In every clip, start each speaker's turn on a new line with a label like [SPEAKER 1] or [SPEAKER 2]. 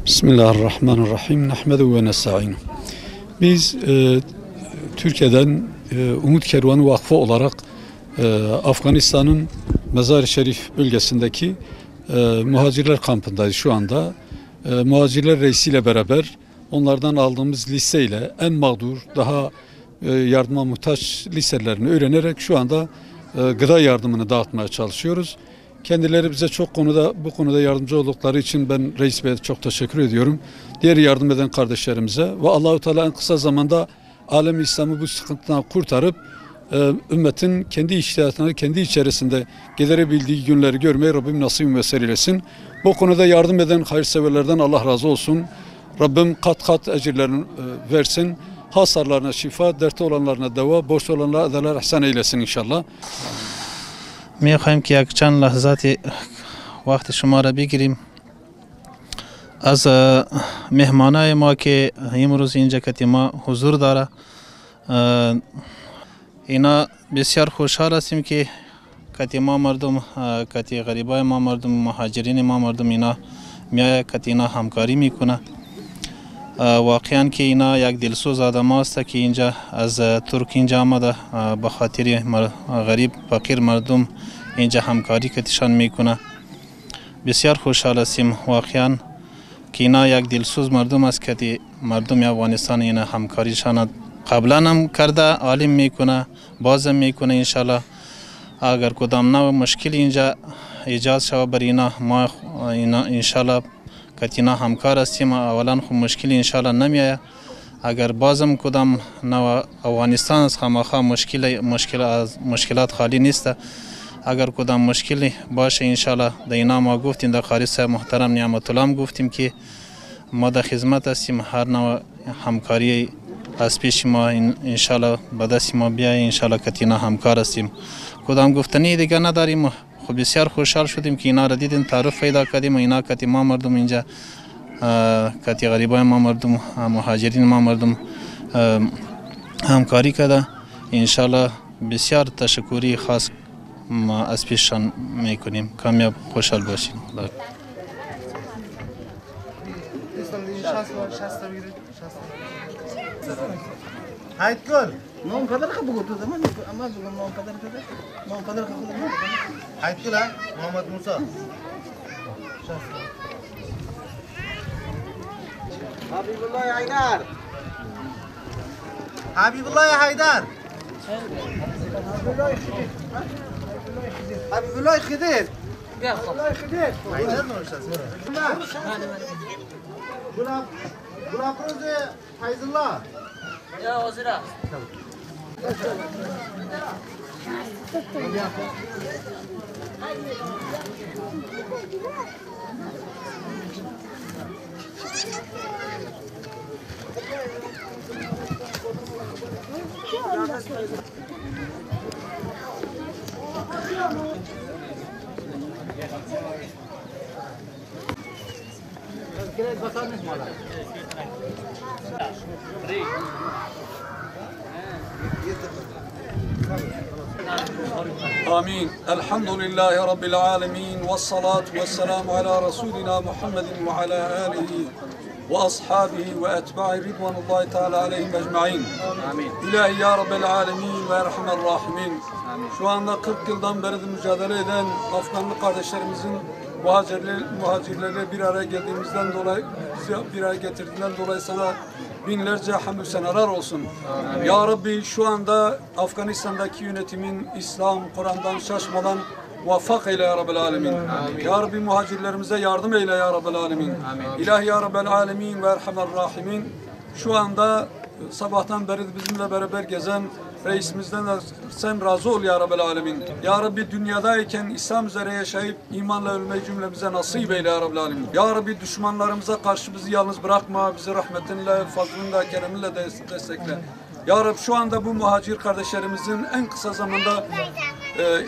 [SPEAKER 1] Bismillahirrahmanirrahim. Nahmedu ve nesta'inu. Biz Türkiye'den Umut Kervanı Vakfı olarak Afganistan'ın Mezar-ı Şerif bölgesindeki muhacirler kampındayız şu anda. Muhacirler reisiyle beraber onlardan aldığımız listeyle en mağdur, daha yardıma muhtaç listelerini öğrenerek şu anda gıda yardımını dağıtmaya çalışıyoruz. Kendileri bize çok konuda, bu konuda yardımcı oldukları için ben Reis Bey'e çok teşekkür ediyorum. Diğer yardım eden kardeşlerimize ve Allahu Teala en kısa zamanda alem-i İslam'ı bu sıkıntıdan kurtarıp ümmetin kendi ihtiyaçlarını kendi içerisinde giderebildiği günleri görmeyi Rabbim nasip müyesser eylesin. Bu konuda yardım eden hayırseverlerden Allah razı olsun. Rabbim kat kat ecirlerini versin. Hasarlarına şifa, dertli olanlarına deva, borçlu olanlara adalar ihsan eylesin inşallah.
[SPEAKER 2] میخوایم که یک چند لحظات وقت شما را بگیریم از مهمانای ما که امروز اینجا کتی ما حضور داره. اینا بسیار خوشحال هستیم که کتی ما مردم، کتی غریبای ما مردم، مهاجرین ما مردم اینا میایه کتی اینا همکاری میکنه. واقعا که اینا یک دلسوز آدم هست که اینجا از ترک اینجا آمده به خاطر غریب فقیر مردم اینجا همکاری کتشان میکنه. بسیار خوشحال هستیم واقعا که اینا یک دلسوز مردم است که مردم افغانستان اینا همکاریشان قبلا هم کرده، عالم میکنه، بازم میکنه انشالله. اگر کدام نوع مشکل اینجا ایجاد شود بر اینا، ما اینا انشالله کتینا همکار هستیم. اولا خو مشکل انشالله نمیایه. اگر بازم کدام نوع افغانستان از خامخا مشکل از مشکلات خالی نیست. اگر کدام مشکل باشه انشالله در اینا ما گفتیم، در قاری صاحب محترم نعمت الله هم گفتیم که ما در خدمت هستیم، هر نوع همکاری از پیش ما انشالله به دست ما بیای، انشالله کتینا همکار هستیم. کدام گفتنی دیگه نداریم. خب بسیار خوشحال شدیم که اینا را دیدیم، تعارف پیدا کردیم و اینا کتی ما مردم اینجا، کتی غریبای ما مردم، مهاجرین ما مردم همکاری کرده. انشالله بسیار تشکری خاص ما از پیششان میکنیم. کامیاب خوشحال باشیم.
[SPEAKER 3] نام پدر خو بگو تو زمان اما بگم نام پدر کده نام پدر خو بگو
[SPEAKER 4] حیدگل محمد موسی
[SPEAKER 3] حبیب الله حیدر
[SPEAKER 4] حبیب الله حیدر
[SPEAKER 3] حبیب الله خضیر
[SPEAKER 4] حبیب الله خضیر حیدر نوشته گلاب گلاب روز فیض الله
[SPEAKER 5] یا وزیرا
[SPEAKER 4] Thank you.
[SPEAKER 1] Amin. Elhamdülillahi Rabbil alemin. Ve salatu ve selamu ala Resulina Muhammedin ve ala alihi ve ashabihi ve etba'i ridvanullahi teala aleyhim ecmain. Amin. İlahi ya Rabbel alemin ve erhamer rahimin. Şu anda 40 yıldan beri mücadele eden Afganlı kardeşlerimizin muhacirlerle bir araya geldiğimizden dolayı, bizi bir araya getirdiğinden dolayı sana binlerce hamdü senalar olsun. Amin. Ya Rabbi, şu anda Afganistan'daki yönetimin İslam, Kur'an'dan şaşmadan muvaffak eyle ya Rabbel alemin. Amin. Ya Rabbi, muhacirlerimize yardım eyle ya Rabbel alemin. Amin. İlahi ya Rabbel alemin ve erhamer rahimin. Şu anda sabahtan beri bizimle beraber gezen reisimizden de sen razı ol ya Rabbel alemin. Ya Rabbi, dünyadayken İslam üzere yaşayıp imanla ölmeyi cümlemize nasip eyle ya Rabbel alemin. Ya Rabbi, düşmanlarımıza karşı bizi yalnız bırakma, bizi rahmetinle, fazlınla, kereminle destekle. Ya Rabbi, şu anda bu muhacir kardeşlerimizin en kısa zamanda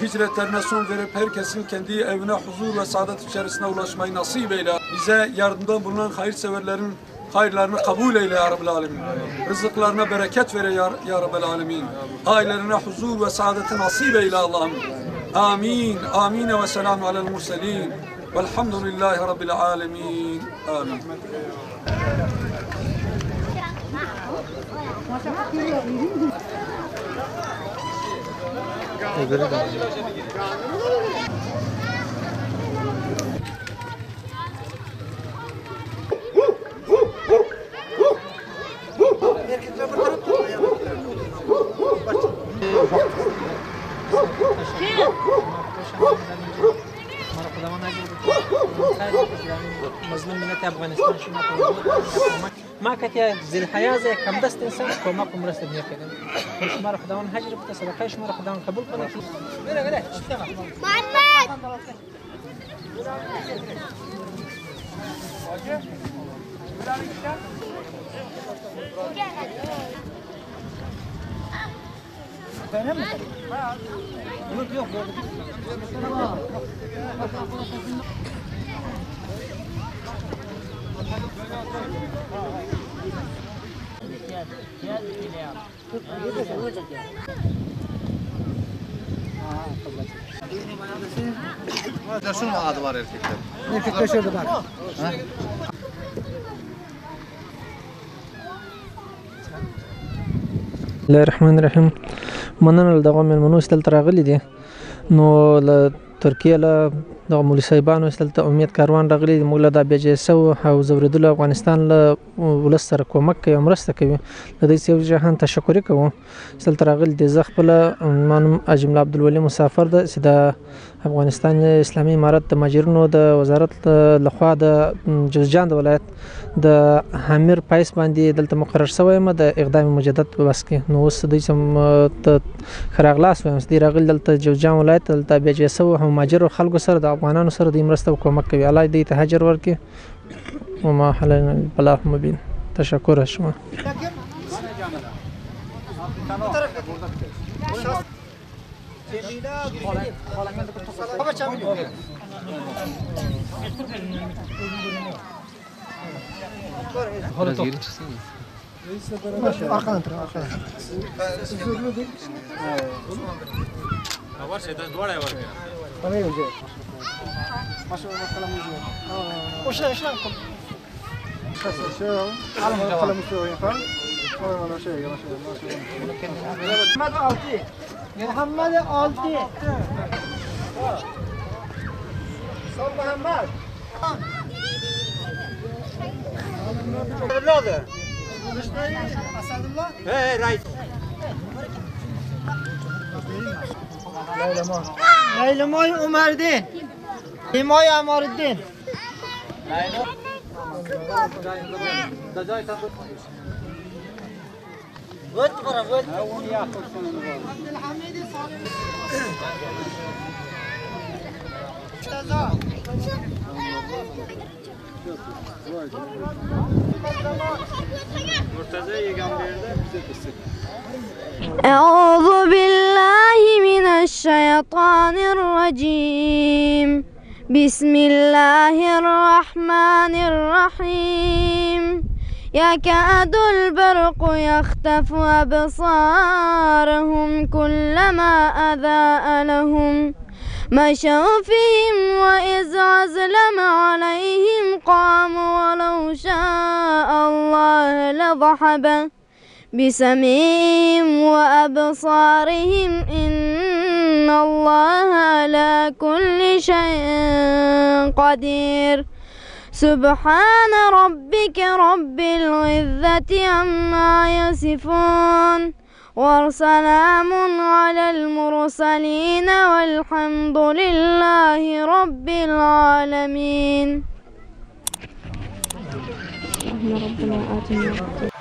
[SPEAKER 1] hicretlerine son verip herkesin kendi evine huzur ve saadet içerisine ulaşmayı nasip eyle. Bize yardımda bulunan hayırseverlerin hayırlarını kabul eyle ya Rabbel alemin. Rızıklarına bereket ver ya Rabbel alemin. Ailelerine huzur ve saadeti nasip eyle Allah'ım. Amin. Amin ve selamu alel murselin. Velhamdülillahi Rabbil alemin. Amin.
[SPEAKER 3] مظلوم ملت افغانستان شما ما کتی ذی‌الحیا ز کم دست انسان کمک و مرسته میکنه. شما را خداوند هجر بده، صدقه شما را خداوند قبول کنه.
[SPEAKER 5] محمد
[SPEAKER 4] Şunun adı var erkekler.
[SPEAKER 3] Erkekler şurada bak. الله الرحمن الرحیم. مننه له دغو مېلمنو چې دلته راغلي دي. نو له ترکیې له دغه مولوي صاحبانو چې دلته امید کاروان راغلي دي، موږ له دا بې ځایه سوو او ځورېدلو افغانستان له ولس سره کومک کوي او مرسته کوي. له دې څخه یو جهان تشکري کوو چې دلته راغلي دي. زه خپله ما نوم اجمل عبدالولي مسافر ده چې د افغانستان اسلامي امارت د مهاجرینو د وزارت لخوا د جوزجان د ولایت د حمیر پایس باندې دلته مقرر شوی یم د اقدام مجدد په بس کې. نو اوس دوی سم ته ښه راغلاست وایم چې دوی راغلي دلته جوزجان ولایت دلته بې ځایه سوو او مهاجرو خلکو سره د افغانانو سره دوی مرسته او کومک کوي. الله دوی ته اجر ورکړي. وما علينا البلاغ مبین. تشکر از شما.
[SPEAKER 4] محمد آلتی محمد لیلمای عمردین لیمای امارالدین.
[SPEAKER 5] أعوذ بالله من الشيطان الرجيم. بسم الله الرحمن الرحيم. يكاد البرق يخطف أبصارهم كلما أذاء لهم مشوا فيهم وإذا أظلم عليهم قاموا ولو شاء الله لذهب بسمعهم وأبصارهم إن الله على كل شيء قدير. سبحان ربك رب العزة عما يصفون وسلام على المرسلين والحمد لله رب العالمين.
[SPEAKER 6] اللهم ربنا آتنا.